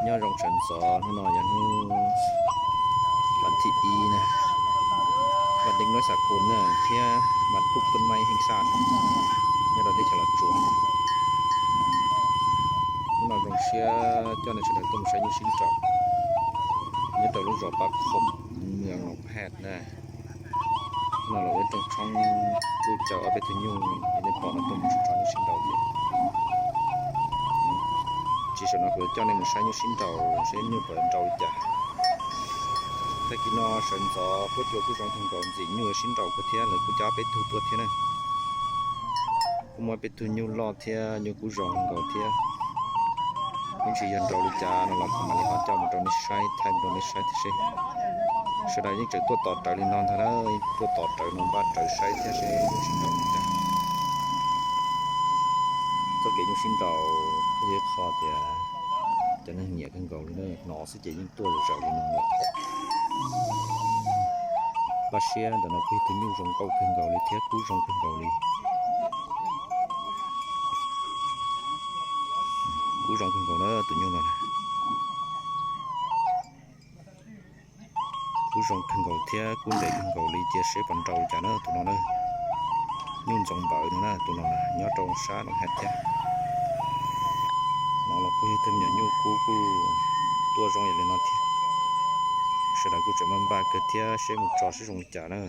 Nyob zoo sawv ntxov, hnub no yog hnub vas thib ib na, vas deej nuab xav kun na thiab vas phuj tuaj maij heej xaj nyob rau teb chaws Los Tsuas. Hnub no zoo siab coj nej sawv daws tuaj mus saib nyuj sib nraus nyob rau lub zos Paj Khoom, moos Noom Haj na. Hnub no los ua rooj tshoob kuj caw ob peb tug nyuj es nej pom no tuaj mus tso nyuj sib nraus thiab. Tsis saum no kuv coj nej mus saib nyuj sib nraus seb nyuj puas nraus li cas. Tag kis no sawv ntxov huab cua kuj zoo kawg nkaus, ntxim nyuj sib nraus kawg thiab, lawv kuj coj ob peb tug tuaj thiab na. Kuj muaj peb tug nyuj loj thiab, nyuj kub zoo nkaus thiab. Yeej tsis yog nraus li cas no los kuv mam li ho coj mus rau nej saib, thaij mus rau nej saib thiab seb. Sawv daws yeej tseem tuaj tos rawv li no ntag na, tuaj tos rawv no npaj rawv saib thiab seb nyuj sib nraus li cas. Txoj kev nyuj sib nraus kuj yog qhov tias cov neeg nyiam kawg nkaus li na, hnov xwb ces yeej tuaj zom zaws li no lawm. Npaj siab ntawm no kuj yog tus nyuj zoo nkauj kawg nkaus li thiab kub zoo kawg nkaus li. Kub zoo kawg nkaus na tus nyuj no na. Kub zoo kawg nkaus thiab kub ntev kawg nkaus li, cia seb puas nraus li cas na tus no na. Nyuj ntxoov npawv no na, tus no na nyob rau sab Noom Haj thiab. No los kuj yog tus me nyuam nyuj kub kuj tuaj zoo yam li no thiab. Sawv daws kuj tseem npaj npaj kawg thiab seb mus tso seb zoo li cas na.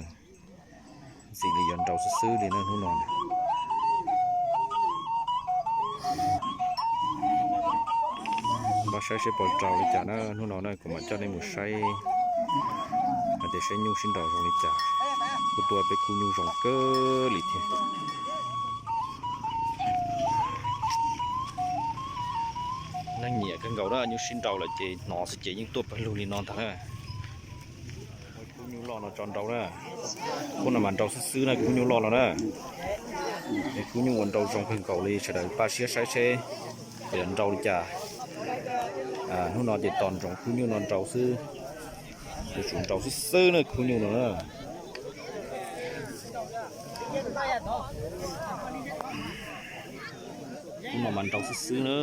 Ntxim li yuav nraus xwb xwb li na hnub no. Npaj saib seb puas nraus li cas na hnub no na, kuv mam coj nej mus saib hais tias saib nyuj sib nraus zoo li cas. Kuj tuaj peb khub nyuj zoo kawg li thiab. Neeg nyiam kawg nkaus na, nyuj sib nraus lawm ces hnov xwb ces yeej tuaj pawg lug li no ntag na. Khub nyuj loj no tso nraus na. Khub no mas nraus xwb xwb na, khub nyuj loj no na. Khub nyuj uas nraus zoo kawg nkaus li, sawv daws npaj siab saib seb puas yuav nraus li cas. Hnub no ces tos ntsoov khub nyuj no nraus xwb. Yuav tsum nraus xwb xwb na khub nyuj no na. Khub no mas nraus xwb xwb na.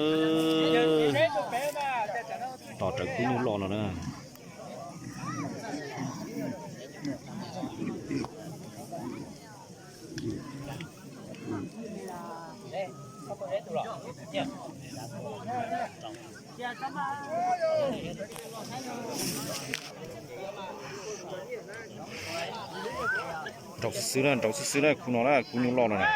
Tos rawv khub nyuj loj no na. Nraus xwb xwb na, nraus xwb xwb na, khub no na, khub nyuj loj no na.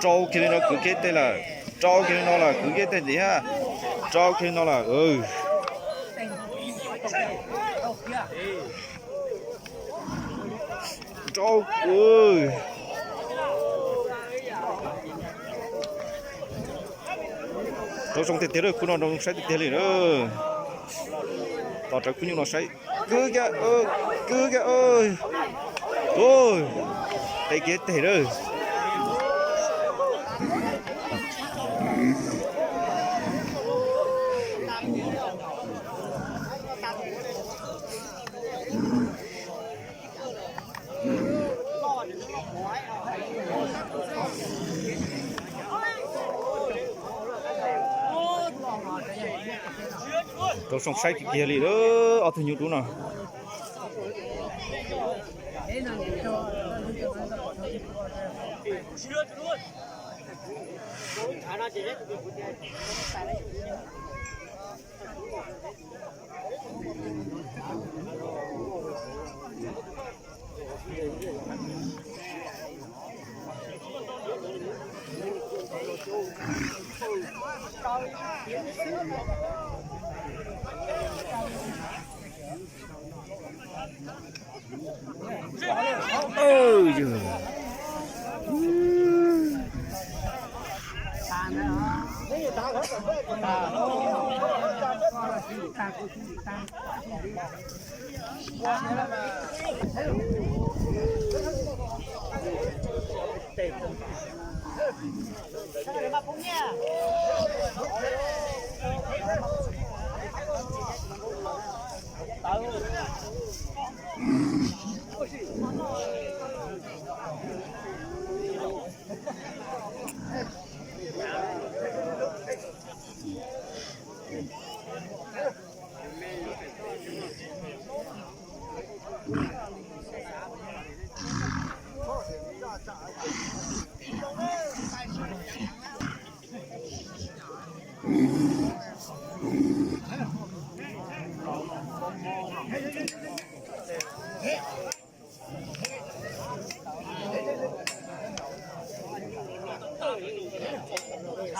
Rau kiag li no kwv kiag tej lawm, rau kiag li no lawm kwv kiag tej ntxiv ha, rau kiag li no lawm. Rau, rau zoo tiag tiag, khub no rau zoo saib tiag tiag li. Tos rawv khub nyuj no saib. Kwv kiag, kwv kiag, qe kiag teg lawm. Rau zoo saib kiag li lawm ob tug nyuj dub no.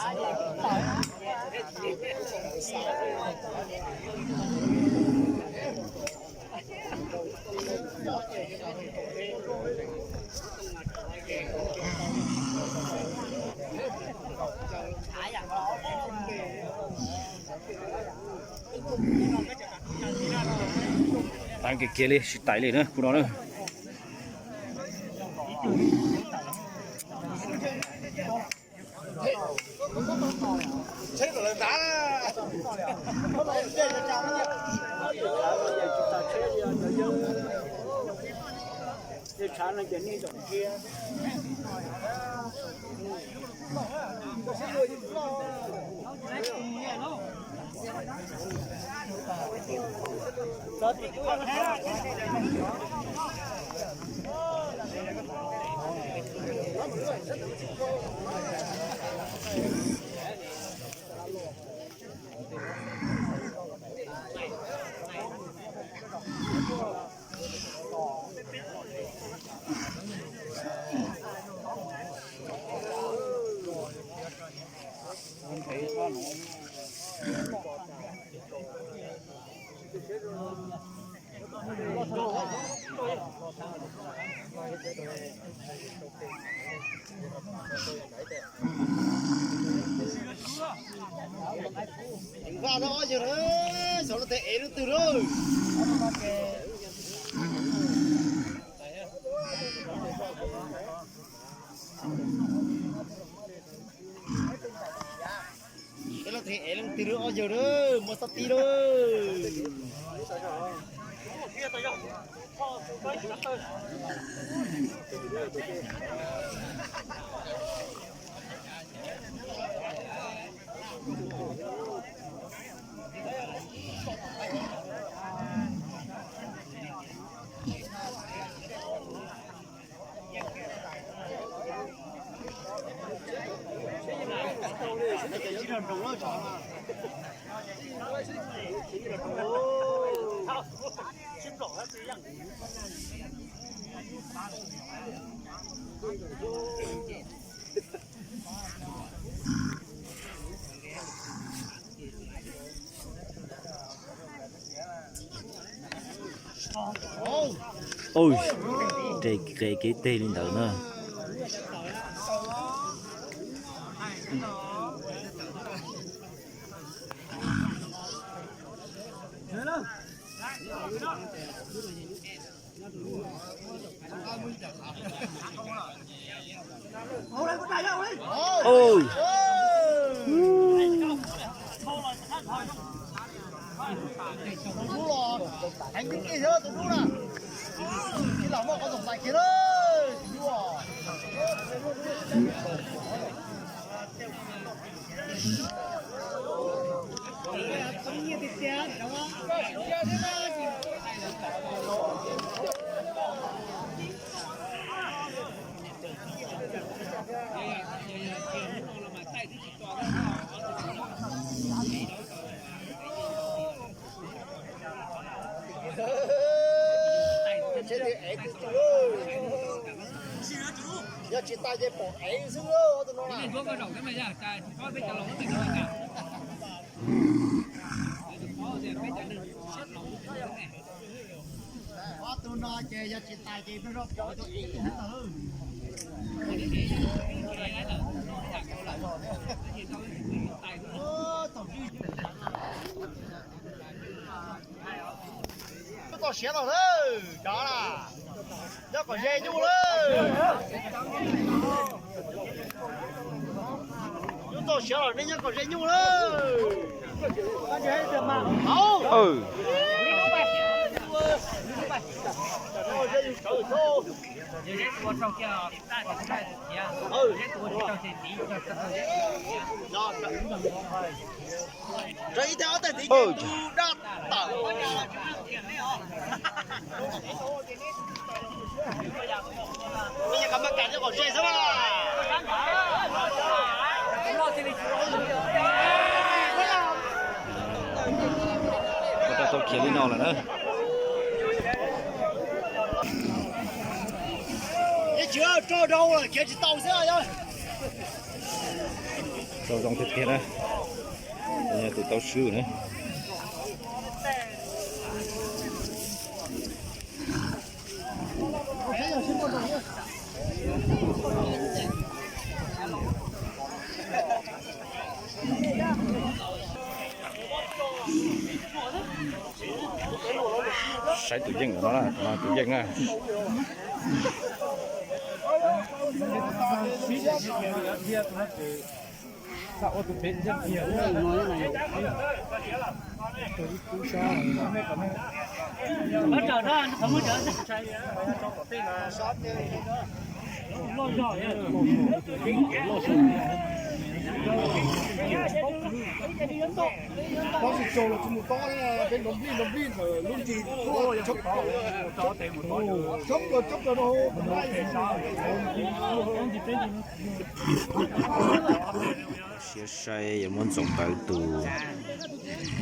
Tag kiag kiag li, sib tais li na, kuv no na. Vaj no ob yawg na, xyov lub teb ev lub twg lawm. Lub teb ev lub twg lawm ob yawg na, muaj xab tib lawm. Ua, qe kev teg li ntawd na. Yog tsis tas ces pom ev xwb tus no na. Ob tug no ces yog tsis tas ces peb rov pom tus ev tus ntawd. Txaus siav los lawm, cov na, nyob kom ze nyuj lawm. Nyuj txaus siav los nej nyob kom ze nyuj lawm. Rau ib teg ob teg tid ces tus daj tawm. Ua rau tau khiav li no lawm na. Tsis rau rau lawm khiav tsis tau xwb os. Zoo zoo tiag tiag na. Tus tau swb na. Saib tus yeej no na, tus yeej na. Tab sis tsaus los tsis mus tob, peb nrov nplij nrov nplij ntawm lub ntsis tuaj tshoob plaws, tshoob plaws tshoob plaws no. Siab saib yuav muab Ntxoov Ntawv tus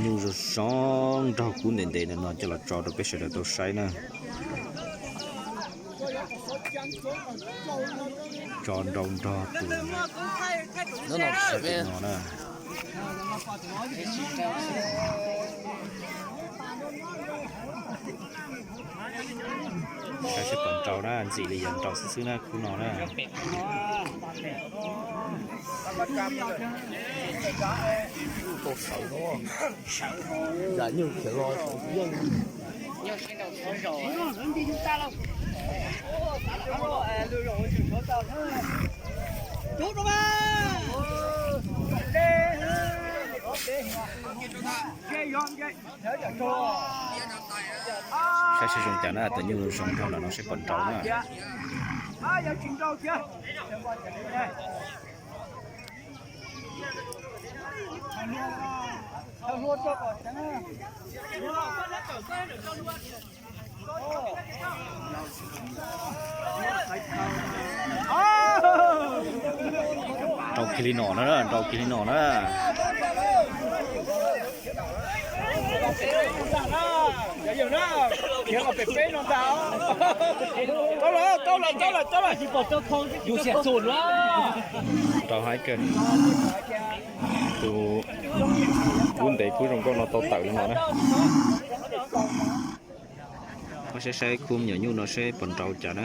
nyuj zoo zoo nraug kub ntev ntev ntawm no coj los tso rau peb sawv daws tau saib na. Tso nrau nrog tus no na. Saib seb puas nrau na, ntxim li yuav nrau xwb xwb na khub no na. Saib seb zoo cas na, tus nyuj zoo nraug lawm no seb puas nrau na. Nrau kiag li no na, nrau kiag li no na. Rau haib kawg. Tus kub ntev kub zoo nkauj no tau tawm li no na. Koj saib saib khub me nyuam nyuj no seb puas nrau cas na.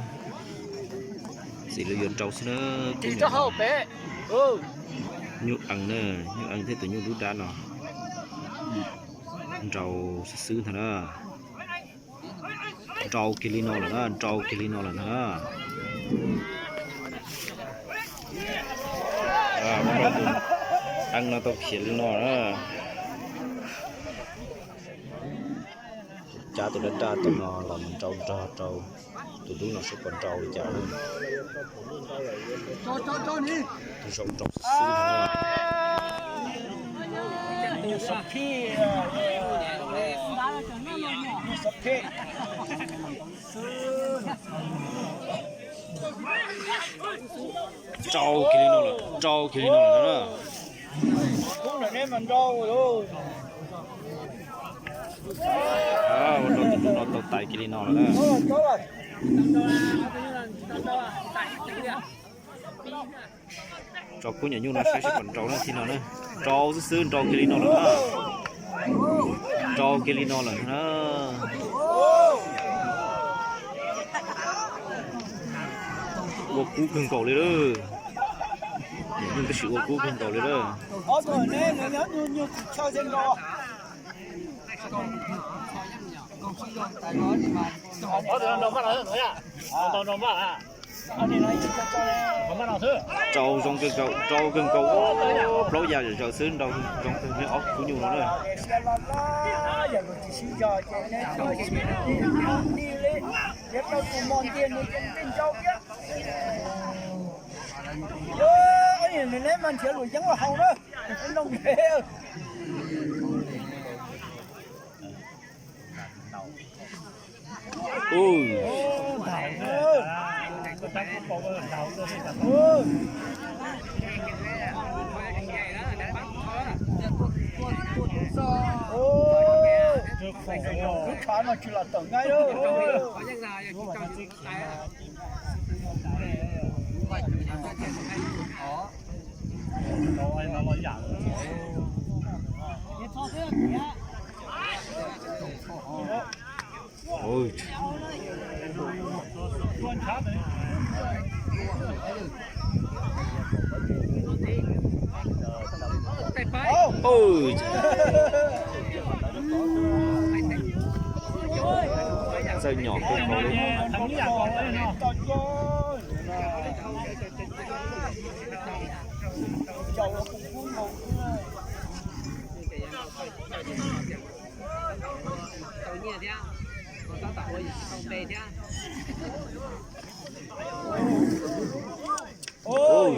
Ntxim li yuav nrau xwb na. Nyuj ees na, nyuj ees thiab tus nyuj dub dab no. Nrau xwb xwb ntag na. Nrau kiag li no lawm na, nrau kiag li no lawm na. Ees no tau khiav li no na. Cab tus dab dab tom no los mus nrau nrog rau tus dub no seb puas nrau li cas. Tus zoo nrau xwb xwb no. Nrau kiag li no lawm, nrau kiag li no lawm na. Ua rau tus dub no tau tais kiag li no lawm na. Tso khub nyuam nyuj no saib seb puas nrau na, tib no na. Nrau xwb xwb, nrau kiag li no lawm na. Nrau kiag li no lawm na. Ua kub kawg nkaus li lawm. Nyuam nyuj tab sis ua kub kawg nkaus li lawm. Nrau zoo kawg nkaus, nrau kawg nkaus, plaub ya zom zaws xwb, nrau zoo kawg li ob khub nyuj no na. Lub tshav no tsis lam tawm nqaij lawm. Txawj nyom kawg nkaus li. Tau nyiaj thiab, tau npe thiab. Ui,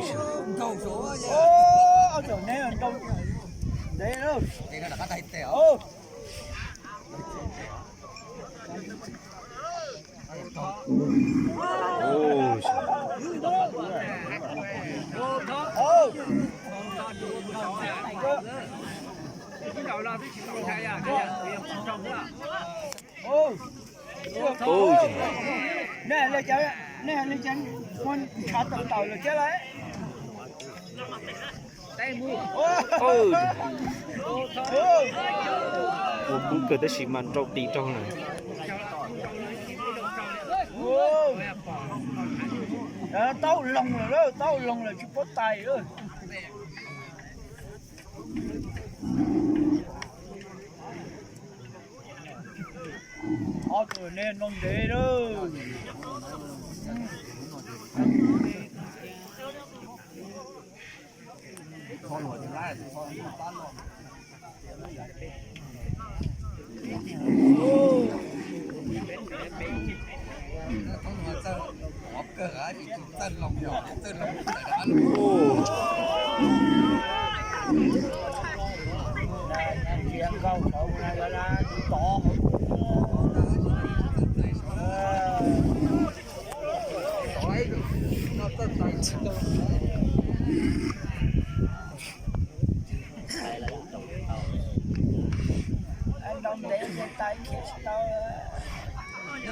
neb ntev lawm. Ui, neb hais li cas, neb hais li cas, muaj ntshav tawm tawm lawm thiab lauj. Ua kub kawg tab sis mas nrau tis raug lawm. Taub hau loog lawm, taub hau loog lawm tsis paub tais lawm. Ob tug neb noj ntev lawm.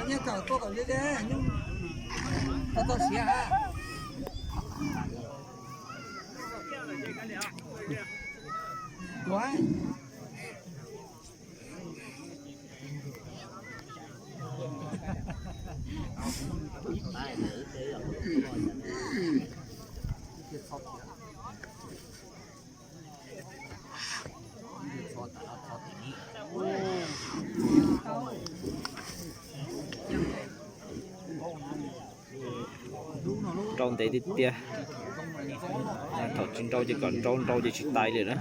Nyob tau tuaj kom ze ze, nyuj tau txog siav ha. Nrau ntev tiag tiag. Thaum tsis nrau ces kom nrau, nrau ces tsis tais li na.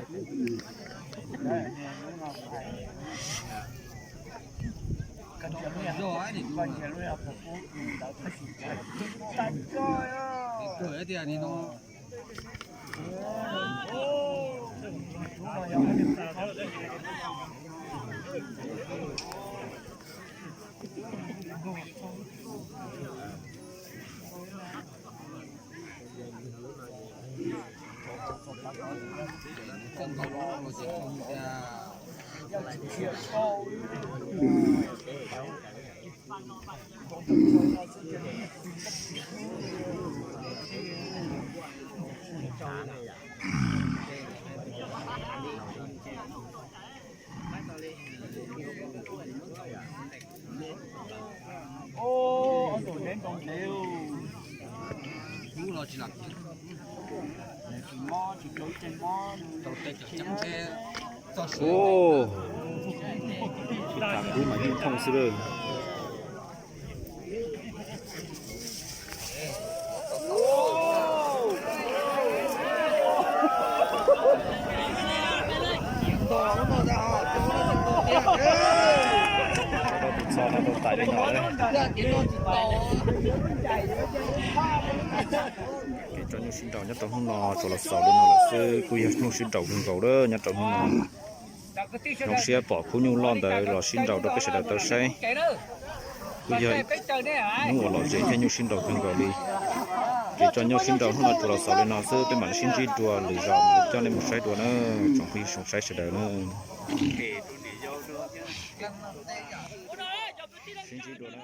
Tsis tas kub mas yeej thooj xwb lawm. Rau tus txho no rau tais li no. Kev tso nyuj sib nraus nyob rau hnub no tsuas los xaus li no lawm xwb, kuj yog nyuj sib nraus kawg nkaus lawm nyob rau hnub no. Zoo siab pom khub nyuj loj ntawd los sib nraus rau peb sawv daws tau saib. Kuj yog hnub uas lom zem thiab nyuj sib nraus kawg nkaus li. Kev tso nyuj sib nraus hnub no tsuas los xaus li no xwb, peb mam li sib ntsib dua lwm zaus mam li coj nej mus saib dua na, tsoom phooj ywg zoo saib sawv daws na. Sib ntsib dua na.